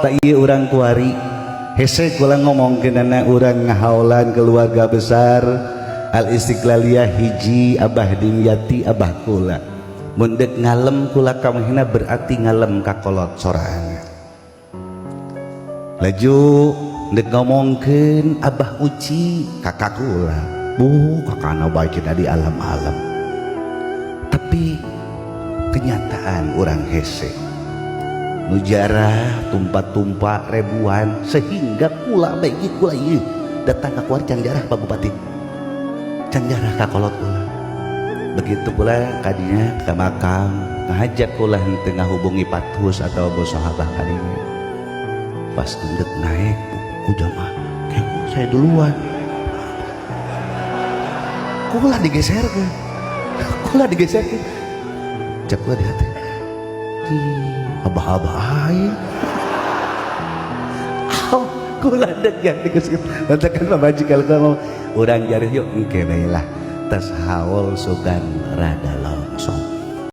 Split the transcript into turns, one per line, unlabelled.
Tak ieu urang kuari hese kula ngomongkeunana urang ngahaolan keluarga besar Al Istiqlaliyah hiji Abah Dimyati, abah kula. Mun deuk ngalem kula kamahina berarti ngalem ka kolot sorangan. Laju deuk ngomongkeun Abah Uci, kakak kula, bu kakana bae cenah di alam-alam, tapi kenyataan urang hese nu jarah tumpa-tumpa ribuan, sehingga kula bae kula ieu datang ka kuari can jarah Pak Bupati, can jarah ka kolot kula. Begitu pula kadinya ke makam ngajak kula henteu ngahubungi patus atau bos sahabat kadinya. Pas endek naik ku jamaah kayak saya duluan, kula digeser ke, kula digeser ke. Cek kula di hati, abah-abah aing. Oh, kula dek yang digeser nanti kan pamajikan kula mau urang jarih yuk, engke bae lah, tas haul sugan rada longsong.